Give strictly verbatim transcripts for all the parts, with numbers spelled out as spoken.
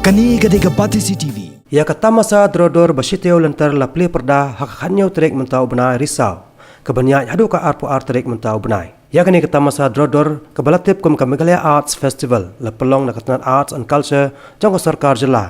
Kane ka dei ka Batesi T V. Ïa ka tamasa dor dor ba shiteng lynter la plie pyrda ha ka khatñiew tarik mynta u bnai Risaw, ka ban ïaid haduh ka arphew ar tarik mynta u bnai. Ïa kane ka tamasa dor dor kaba la tip kum ka Meghalaya Arts Festival la pynlong na ka tnat Arts and Culture jong ka sorkar jylla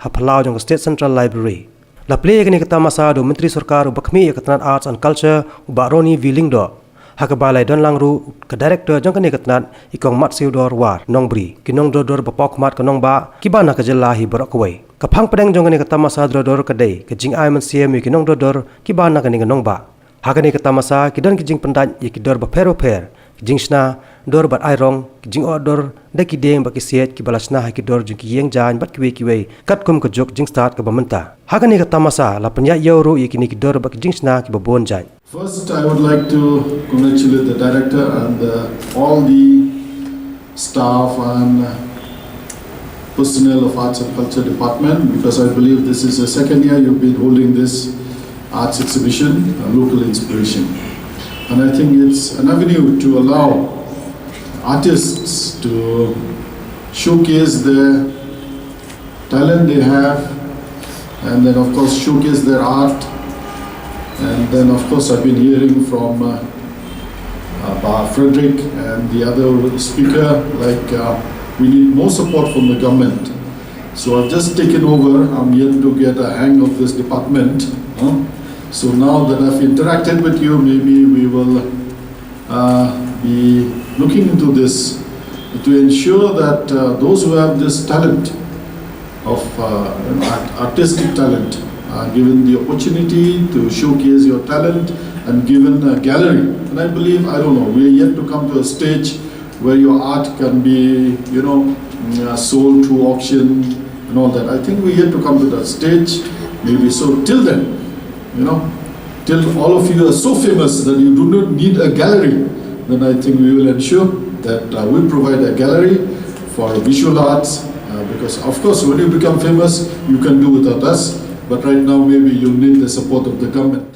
ha phyllaw jong ka State Central Library. La plie ïa kane ka tamasa da u Myntri Sorkar uba khmih ïa ka tnat Arts and Culture, u Bah Ronnie V Lyngdoh, ha kaba la ïadon lang ruh ka Director jong kane ka tnat, i Kong Matsiewdor War Nongbri, ki nongdor dor ba paw khmat ka nongbah kiba na ka jylla hi baroh kawei. Ka phang pdeng jong kane ka tamasa dor dor ka dei ka jingai mynsiem ïa ki nongdor dor kiba na kane ka nongbah. Ha kane ka tamasa ki don ki jingpyndait ïa ki dor bapher bapher, ki jingshna dor bad ai rong, ki jingoh dor da ki dieng bad ki siej kiba la shna ha ki dor jong ki ïing jaiñ bad kiwei kiwei, katkum ka juk jingstad kaba mynta. Ha kane ka tamasa la pynïaid ïew ruh ïa kine ki dor bad ki jingshna kiba bun jait. First, I would like to congratulate the director and, uh, all the staff and, uh, personnel of Arts and Culture Department, because I believe this is the second year you've been holding this arts exhibition, uh, Local Inspiration. And I think it's an avenue to allow artists to showcase their talent they have, and then, of course, showcase their art. And then, of course, I've been hearing from, uh, uh, Bah Frederick and the other speaker, like, uh, we need more support from the government. So I've just taken over. I'm yet to get a hang of this department, huh? So now that I've interacted with you, maybe we will, uh, be looking into this to ensure that, uh, those who have this talent of, uh, you know, art-, artistic talent are given the opportunity to showcase your talent and given a gallery. And I believe, I don't know, we are yet to come to a stage where your art can be, you know, mm, uh, sold through auction and all that. I think we yet to come to that stage. Maybe so. Till then, you know, till all of you are so famous that you do not need a gallery, then I think we will ensure that, uh, we provide a gallery for visual arts, uh, because, of course, when you become famous, you can do without us. But right now, maybe you need the support of the government.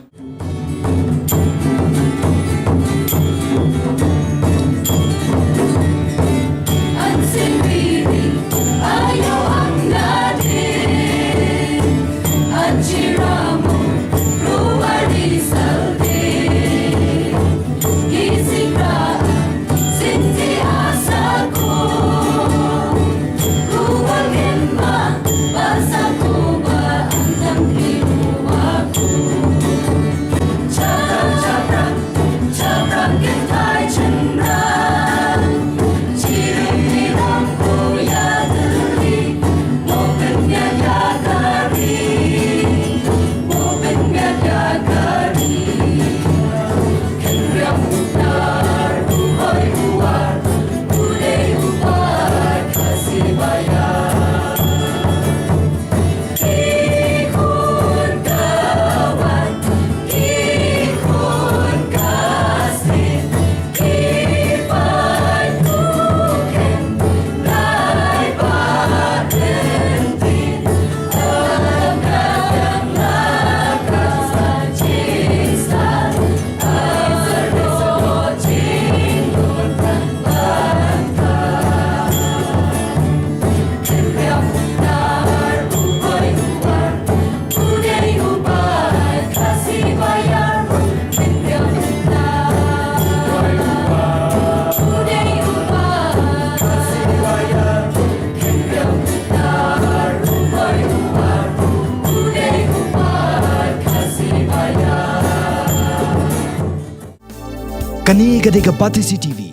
Kane ka dei ka Batesi T V.